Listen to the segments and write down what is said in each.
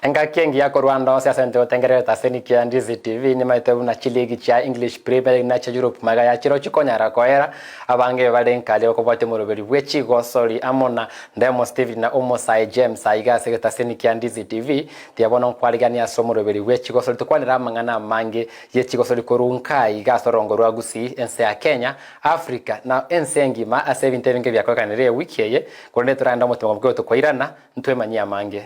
Engaki engiya korwa ande onsi ase ntogotengererete ase Nikia Ndizi TV, nimaete buna chiligi chia English Premier League na chia Europe magega ya chiro chikonyara koera, abange bare nkare okobwatia omoroberi bwe chigosori amo na Ndemo Stephen na Omosae James aiga ase egetaseni kia Ndizi TV, tiga bono nkwariganie ase omoroberi bwe chigosori tokwanere amang'ana amange ye chigosori korwa nka aiga ase orongo rwa Gusii, ense ya Kenya, Africa na ense engima ase ebinto ebinge biakorekanire ewiki eye, korende toragende omotima gwa tokoirana Ntwemanyie amange.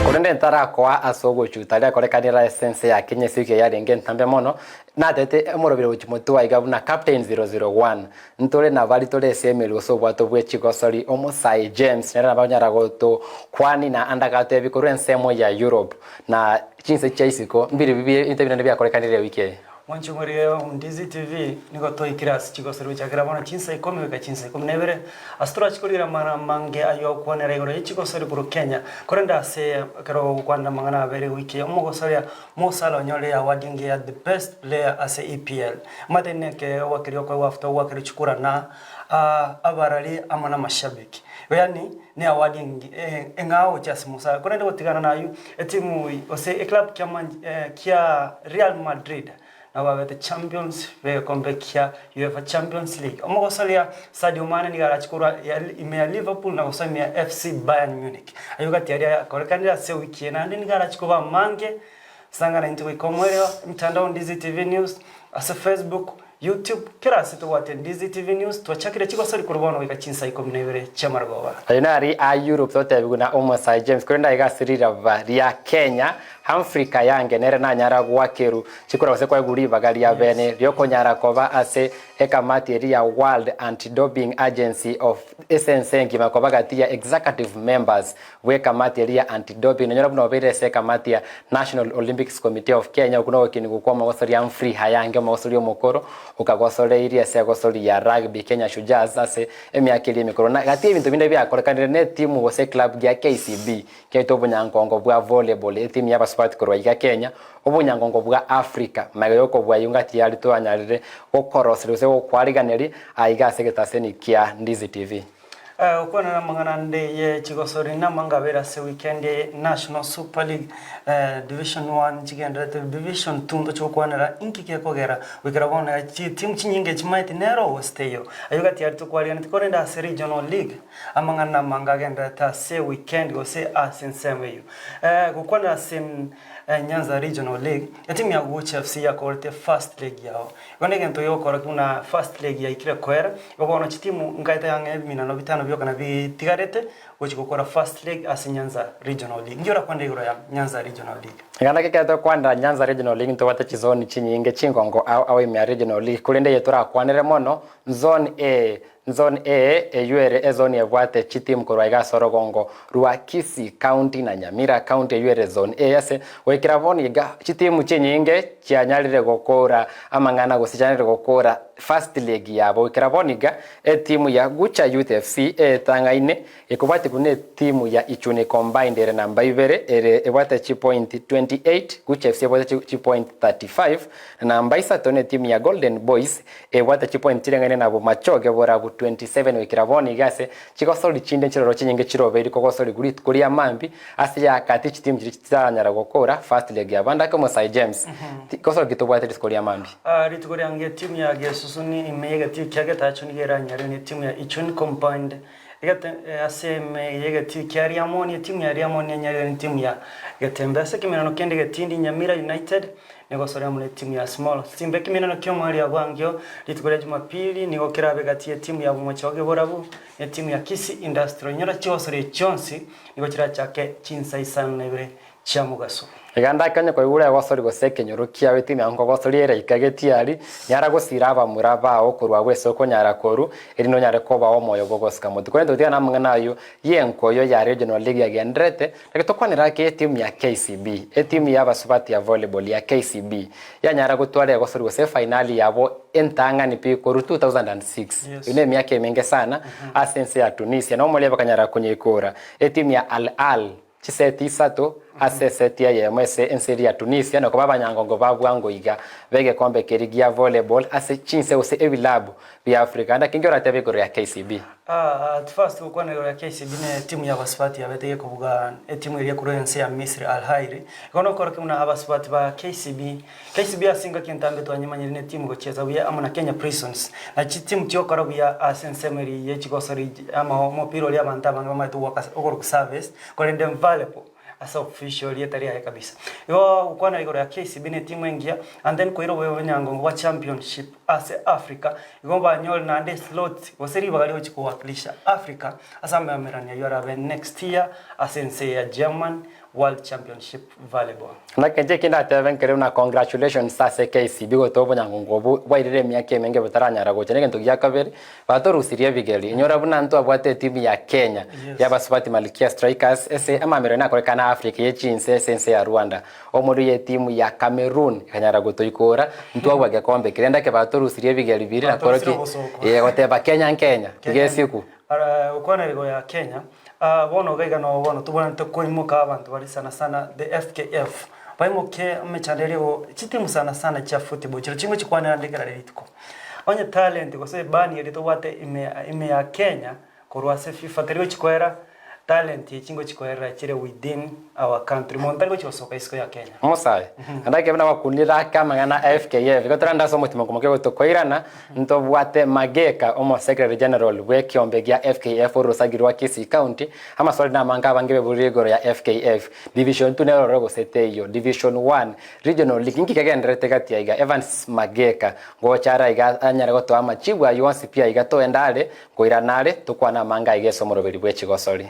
Korende ntarakoa ase ogochuta riakorekanire ase ense ya Kenya ase ewiki eye yarenge entambe mono, natete omorobiri gochia motwe aiga buna Captain 001. Ntore nabari tore ase emeri gose obwato bwe chigosori Omosae James nere nabo anyara gotokwani na ande agatebia korwa ensemo ya Europe na chinse chia isiko mbiri bibe ebinto ebinene biakorekanire ewiki eye. Mwanche morigereria Ndizi TV, nigo twaikire ase chigosori gochakera bono chinsa ikomi goika chinsa ikomi na ibere, ase torachi korigereria amang'ana amange ayio agokwanera igoro ye chigosori korwa Kenya. Korende ase ekero ogokwanera amang'ana abere ewiki eye, omogosoria Mo Salah onyorire award engiya ya the best player ase EPL. Omanyete nekeegwa keria okoegwa after ogoakerwa chikura na abarari amo na amashabiki. Yaani ne award eng'ao gochia ase Mo Salah. Korende gotigana na ayio, etimu gose eclub kia kia Real Madrid nabo babete champions b'egekombe kia UEFA Champions League. Omogosoria Sadio Mane nigo arachie korwa ime ya Liverpool na gosoa ime ya FC Bayern Munich. Ayio gati aria akorekanire ase ewiki eye naende nigo arachie koba amange sang'ana intwe goika omoerio, emitandao Ndizi TV News, ase Facebook, YouTube, kera ase tobwate Ndizi TV News, twachakire chigosori korwa bono goika chinsa ikomi na ibere chi'amarogoba. Ayio nari a Europe totebigwe na Omosae James korende aiga ase riraba ria Kenya Humphrey Kayange nere nanyara goakerwa chikura gose koegwa ribaga ria bene riokonyara koba ase ekamati eria ya World Anti-Doping Agency of ase ense engima koba gati ya executive members bw'ekamati eria ya Anti-Doping nonyora buna obeire ase ekamati ya National Olympics Committee of Kenya okwo nogokinigwa kwa omogosoria Humphrey Hayange omogosoria omokoro okagosoreirie ase egosori ya Rugby Kenya Shujaas ase emiaka eria emekoro na gati y'ebinto binde biakorekanire ne etimu gose eclub gia KCB kiaete obonyankongo bwa volleyball etimu y'abasubati korwa iga Kenya obonyankongo bwa Africa magega y'okobua eyio ngati yari twanyarire gokoroseria gose gokwariganeria aiga ase egetaseni kia Ndizi TV. Gokwanera amang'ana ande ye chigosori namanga abere ase weekend eye National Super League Division 1 chigenderete Division 2 ntoche gokwanera inki gekogera goikera bono iga chitimu chinyinge chimaeti nero gose teiyo. Ayio gati aria tokwariganeti korende ase Regional League amang'ana namange agenderete ase weekend gose ase ensemo eyio. Gokwanera ase Nyanza Regional League etimu ya Gucha FC yakorete first leg yabo. Igo negento gegokora buna first leg yaikire koera, igo bono chitimu nkaete ang'e ebiminano bitano bioka nabi bitigarete gochia gokora first leg ase Nyanza Regional League. Inki orakwanere igoro ya Nyanza Regional League? Iga naki ekero togokwanera Nyanza Regional League ntobwate chizoni chinyinge chingongo ao ao ime ya Regional League korende eye torakwanere mono Zone A Zone A eywo ere ezoni ebwate chitimu korwa iga ase orogongo rwa Kisii County na Nyamira County eywo ere Zone A ase goikera bono iga chitimu chinyinge chianyarire gokora amang'ana gose chianyarire gokora first leg yabo goikera bono iga etimu ya Gucha Youth FC etang'aine Ekobwatia buna etimu ya Ichuni Combined ere namba ibere ere ebwate chipointi 28, Gucha FC ebwate chipointi 35, na namba isato netimu ya Golden Boys ebwate chipointi chireng'aine na Bomachoge Borabu 27 goikera bono iga ase chigosori chinde nchiroro chinyinge chirobeiri kogosorigwa rituko ria maambia ase yakati chitimu chiria chitaranyara gokora first leg yabo. Ande ake Omosae James, gosori ki tobwate rituko ria maambia? Rituko riange etimu ya Gesusu ni ime y'egetii kia Getacho nigo eranyare netimu ya Ichuni Combined Egete ase ime y'egetii kia Riamoni, etimu ya Riamoni nenyarire netimu ya Getembe. Ase ekemerano kende getindi, Nyamira United negosoria amo netimu ya Small Simba. Ekemerano ki'omoerio bwangio rituko ria Jumapili nigo kerabe gati y'etimu ya Bomochoge Borabu netimu ya Kisii Industrial. Inyora chigosoria echi chionsi nigo chirachake chinsa isano na ibere chia mogaso. Iga ndakanye koigura egosori gose ekenyoro kiao etimu yao nkogosoria ere ika getiari, nyara gosira abamura bao korwa agwo ase okonyara koru, erinde onyare kobao omoyo bw'ogosika motwe. Korende totiga namang'ana ayio y'enkoyo ya Regional League yagendererete, naki tokwanera ake etimu ya KCB, etimu y'abasubati ya volleyball ya KCB, yanyara gotwara egosori gose efainali yabo entang'ani pi korwa 2006. Yes. Eyio nemiaka emenge sana ase ense ya Tunisia, na omoria bakanyara konyeikora etimu ya Al Ahly Chiseti isato ase eseti eyemo ase ense eria ya Tunisia na koba abanyangongo ba bwango iga b'egekombe keria gia volleyball ase chinse gose ebilabu bia Africa. Naki inki oratebe igoro ya KCB? At first gokwana igoro ya KCB ne etimu ya abasubati yabete gekobuga etimu eria korwa ense ya Misri Al Ahly. Igo nokorokia buna abasubati ba KCB, KCB ase engaki entambe twanyemanyire ne etimu gochiesa buya amo na Kenya Prisons. Na chitimu chiokora buya ase ensemo eria ye chigosori ama omopira oria abanto abange bamaete goaka okorokwa service korende invaluable. Ase official rieta riaye kabisa. Igo gokwana igoro ya KCB ne etimu engiya and then koira obobe obonyangongo bwa championship ase Africa igo banyore naende slot gose ribaga riogochia kowakilisha Africa ase amamererania ayio arabe next year ase ense ya German World Championship Volleyball. Naki inche eki ndatebe nkere buna congratulations ase KCB gotoa obonyangongo obo bwairire emiaka emenge botaranyara gocha. Negento gia kabere, Batorusirie ebigeri. Inyora buna ntwabwate etimu ya Kenya Yes. y'abasubati Malkia Strikers ase amamerero nakorekana Africa ye chinse ase ense ya Rwanda. Omorero y'etimu ya Cameroon ekanyara gotoikora ntwabua gekombe keria ndake batorusirie ebigeri biria na Batorusirie koroki obosooku. eh, goteba Kenya nkenya tiga esiku. Ara gokwana igoro ya Kenya, ah, bono iga iga noo bono tobwenerete koimoka abanto baria sana sana the FKF baimoke emechando eria igo chitimu sana sana chia football chiria chingochikwanera ande kera rituko. Onye talent gose ebani eria tobwate ime ime ya Kenya korwa ase FIFA teri gochi koera talent echi ngochi koerera chire within our country monto tari gochi gosoka isiko ya Kenya. Omosae, naende ekero buna gwakunire ake amang'ana a FKF, igo torande ase omotima okomokia gotokoirana, ntobwate Mageka, omo Secretary General bw'ekiombe gia FKF orosagi rwa Kisii County, amaswali namange abange beborire igoro ya FKF, Division 2 nero ororo gose teiyo, Division 1, Regional League, inki kegendererete gati aiga? Evans Mageka, ngocha are aiga anyare gotoa amachibu ayio onsi pi aiga toende are, nkoirana are, tokwane amange aiga ase omoroberi bw'echigosori.